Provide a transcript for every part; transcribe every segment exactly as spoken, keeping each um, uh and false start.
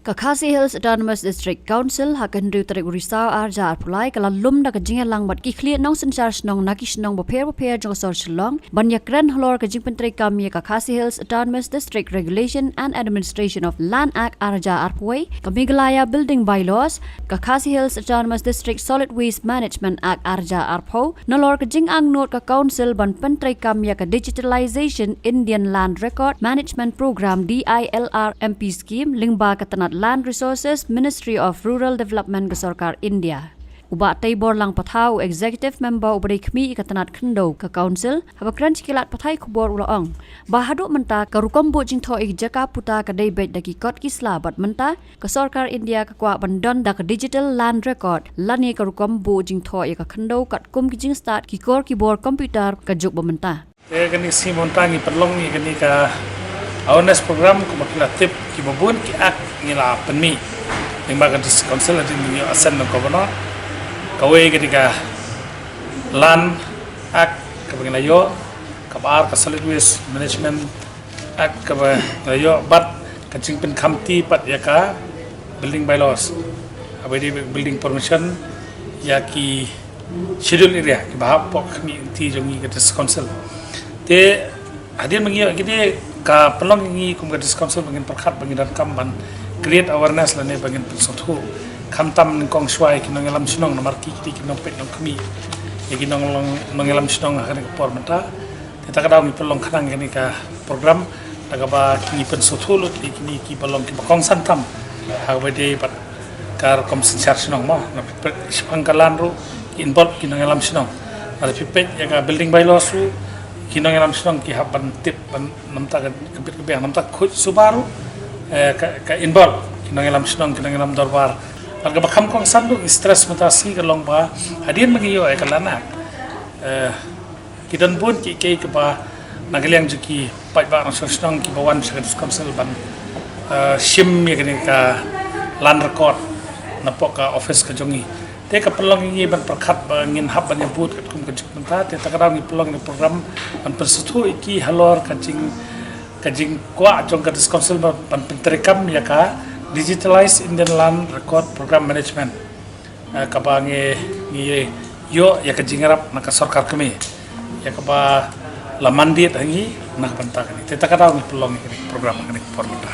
Ka Khasi Hills Autonomous District Council ha ka hynriew tarik u Risaw arhajar arphew lai ka la lum da ka jingïalang bad ki khlieh nongsynshar shnong na ki shnong bapher bapher jong ka sor Shillong ban ïakren halor ka jingpyntreikam ïa ka Khasi Hills Autonomous District Regulation and Administration of Land Act arhajar arphew wei, ka Meghalaya Building Bylaws, ka Khasi Hills Autonomous District Solid Waste Management Act arhajar arphew, nalor ka jingangnud ka Council ban pyntreikam ïa ka Digitalization Indian Land Record Management Program, D I L R M P scheme, lyngba ka tnat Land Resources, Ministry of Rural Development ka sorkar India. U Bah Teiborlang Pathaw, u Executive Member uba dei khmih ïa ka tnat khyndew ka Council, haba kren sha ki lad pathai khubor u la ong ba haduh mynta ka rukom buh jingthoh ïa ki jaka puta ka dei beit da ki kot ki sla bad mynta ka sorkar India ka kwah ban don da ka Digital Land Record lane ka rukom buh jingthoh ïa ka khyndew katkum ki jingstad ki kor ki bor computer ka juk ba mynta. Te kane ka sngi mynta ngi pynlong ïa kane ka awareness program kumba phi la tip kiba bun ki act ngi la pynmih lyngba ka District Council hadien ngi ïoh assent na ka Governor. Kawei kane ka Land Act kaba ngi la ïoh, kaba ar ka Solid Waste Management Act kaba ngi la ïoh bad ka jingpynkhamti pat ïa ka Building Bylaws, kaba dei building permission ïa ki schedule area kiba hap hapoh ka khmih kti jong ngi ka District Council. Te hadien ba ngi ïoh kine, ka pynlong ïa ngi kum ka District Council ba ngin pyrkhat ba ngin donkam ban create awareness lane ba ngin pynsngewthuh, khamtam nyngkong shuwa ïa ki nongïalam shnong namar ki ki dei ki nongpeit nongkhmih ïa ki nong, nongïalam shnong ha kane ka por mynta. Te ta ka daw ngi pynlong khnang ïa kane ka program da kaba ngi pynsngewthuh lut ïa kine kiba long kiba kongsan tam ha kaba dei bad ka rukom synshar shnong mo, na phi peit shaphang ka land ruh ki involve ki nongïalam shnong. Lada phi peit ïa ka Building Bylaws ruh ki nongïalam shnong ki hap ban tip ban namta ka, ka bit ka biang namta ka khuid suba ruh, eh, ka, ka involve ki nongïalam shnong, ki nongïalam dorbar. Bad kaba kham kongsan ruh ngi stress mynta ka sngi ka long ba hadien ba ngi ïoh ïa ka Land Act, eh, ki don bun kiei kiei kiba na ka liang jong ki paidbah nongshong shnong kiba wan sha ka District Council ban, eh, shim ïa kane ka land record napoh ka office ka jong ngi. Te ka pynlong ïa ngi ban pyrkhat ba ngin hap ban ïabud katkum ka juk mynta, te ta ka daw ngi pynlong ïa ka program ban pynsngewthuh ïa ki halor ka jing, ka jingkwah jong ka District Council ban, ban pyntreikam ïa ka Digitalized Indian Land Record Program Management. Eh, kaba ngi, ngi ïoh ïa ka jingïarap na ka sorkar kmie, ïa kaba la mandate ha ngi na ka bynta kane. Te ta ka daw ngi pynlong ïa kane ka program ha kane ka por mynta.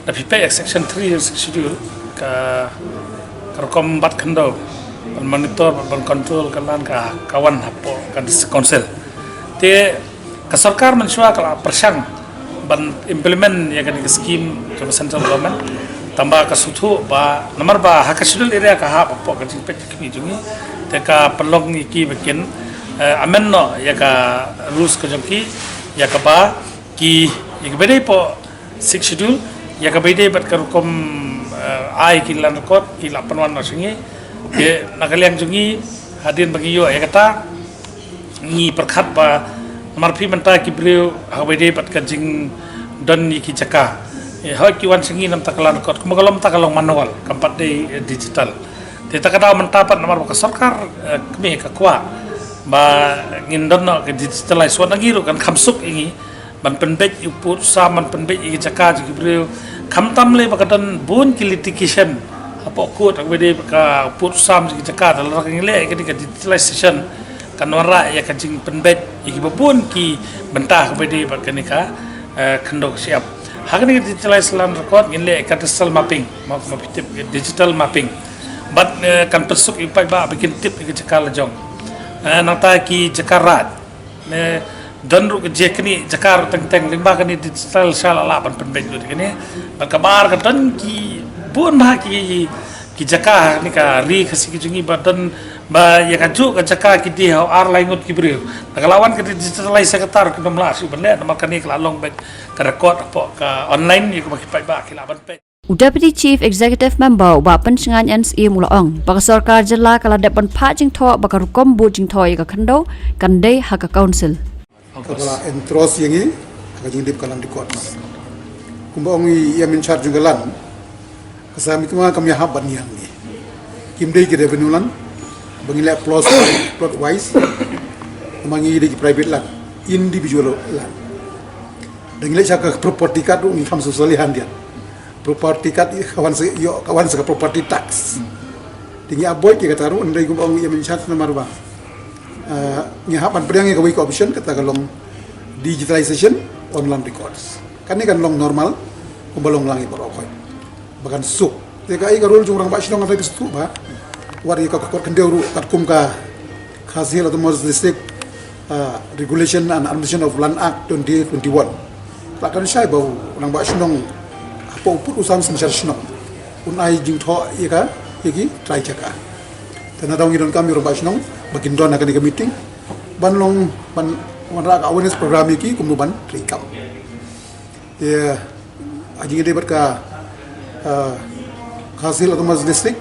Da phi peit ïa ka section three ïa ka Sixth Schedule, ka, ka rukom bat khyndew ban monitor, ban control ka land ka, ka wan hapoh ka District Council. Te ka sorkar mynshuwa ka la pyrshang ban implement ïa kane ka scheme jong ka central government. Tangba ka sngewthuh ba namar ba ha ka schedule area ka hap hapoh ka jingpeit jingkhmih jong ngi, te ka pynlong ïa ki ba kin, eh, amend noh ïa ka rules ka jong ki, ïa kaba ki, ïa kaba dei hapoh Sixth Schedule, ïa kaba dei bad ka rukom, eh, ai ki land record ki la pynwan noh sha ngi. Te na ka liang jong ngi hadien ba ngi ïoh ïa kata, ngi pyrkhat ba namar phi mynta ki briew ha kaba dei bad ka jingdon ïa ki jaka, eh, hooid ki wan sha ngi namta ka land record, kumba ka long mynta ka long manual, kam pat dei, eh, digital. Te ta ka daw mynta pat namar ba ka sorkar, eh, kmie ka kwah ba ngin don noh ka digitalize, wat na ngi ruh kan kham suk ïa ngi ban pynbeit ïa u pud u sam, ban pynbeit ïa ki jaka jong ki briew. Khamtam lei ba ka don bun ki litigation hapoh court ha kaba dei ka pud u sam jong ki jaka, te lada ngi leh ïa ka, ka digitalization kan wanrah ïa ka jingpynbeit ïa kiba bun ki bynta ha kaba dei bad kane ka, eh, khyndew ka shyiap. Ha kane ka Digitalized Land Record ngin leh ïa ka cadastral mapping, ma, ma phi tip, digital mapping. Bad, eh, kan pynsuk ïa u paidbah ba kin tip ïa ka jaka la jong. Eh, nangta ki jaka raid, ne don ruh ka jingkynmaw jaka ruh teng teng, lyngba kane digital sha la lah ban pynbeit lut kane. Bad kaba ar ka don ki bun bha ki, ki jaka ha kane ka ri Khasi ka jong ngi ba don ba ïa kajuh ka jaka ki die ha u ar lai ngut ki briew. Lada ka la wan ka digitalize ïa kata ruh kim lah shuh ban leh namar kane ka la long beit ka record hapoh ka online ïa kaba ki paidbah ki lah ban peit. U Deputy Chief Executive Member u Bah Pynshngain N Syiem u la ong ba ka sorkar jylla ka la dep ban phah jingthoh ba ka rukom buh jingthoh ïa ka khyndew kan dei ha ka council. Kaba la entrust ïa ngi ha ka jingdep ka land record. Kumba ong i ïa in charge jong ka land, ka sa mih kumba kam ïahap ban ïa ngi. Kim dei ki revenue land ba ngi leh plot, plot wise, ma ngi dei ki private land, individual land. Da ngi leh sha ka property card ruh ngi kham sosali handiat. Property card ka wan sa ïoh, ka wan sa ka property tax. Te ngi avoid ïa kata ruh, hynrei kumba ong ïa mynshwa namar ba, eh, ngi hap ban pdiang ïa kawei ka option, kata ka long digitalization, online records. Kane kan long normal kumba long lang ïa baroh khoit. Ba kan suk. Te kaei ka role jong u rangbah shnong, hynrei ka suk ba wat ïa ka kot khyndew ruh katkum ka Khasi Hills Autonomous District, uh, Regulation and Administration of Land Act twenty twenty-one. Ka la kren shai ba u rangbah shnong hapoh u pud u san synshar shnong un ai jingthoh ïa ka, ïa ki trai jaka. Te nangta ngi donkam ïa u rangbah shnong ba kin don ha kane ka meeting ban long, ban wanrah ka awareness program ïa ki kumno ban treikam. Te ha jingïadei bad ka, ah, Khasi Hills Autonomous District,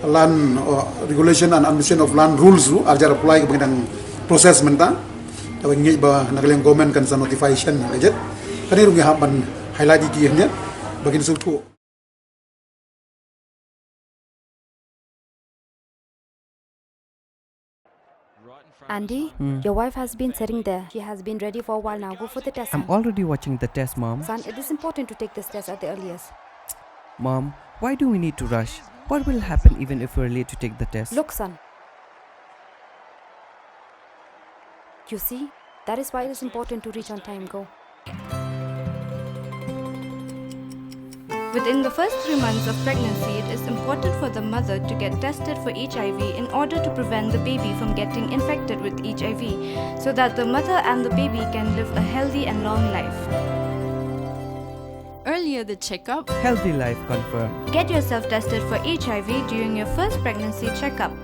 Land, oh, Regulation and Administration of Land Rules ruh, ar hajar arphew lai kaba ngi dang process mynta. Te ba ngi ngeit ba na ka liang government kan sa notification ha ka gazette. Kane ruh ngi hap ban highlight ïa ki hangne ba kin sngewthuh. Andy, your wife has been sitting there. She has been ready for a while now. Go for the test, son. I'm already watching the test, Mom. Son, it is important to take this test at the earliest. Mom, why do we need to rush? What will happen even if we're late to take the test? Look, son. You see, that is why it is important to reach on time. Go. Within the first three months of pregnancy, it is important for the mother to get tested for H I V in order to prevent the baby from getting infected with H I V, so that the mother and the baby can live a healthy and long life. Earlier the checkup, healthy life confirmed. Get yourself tested for H I V during your first pregnancy checkup.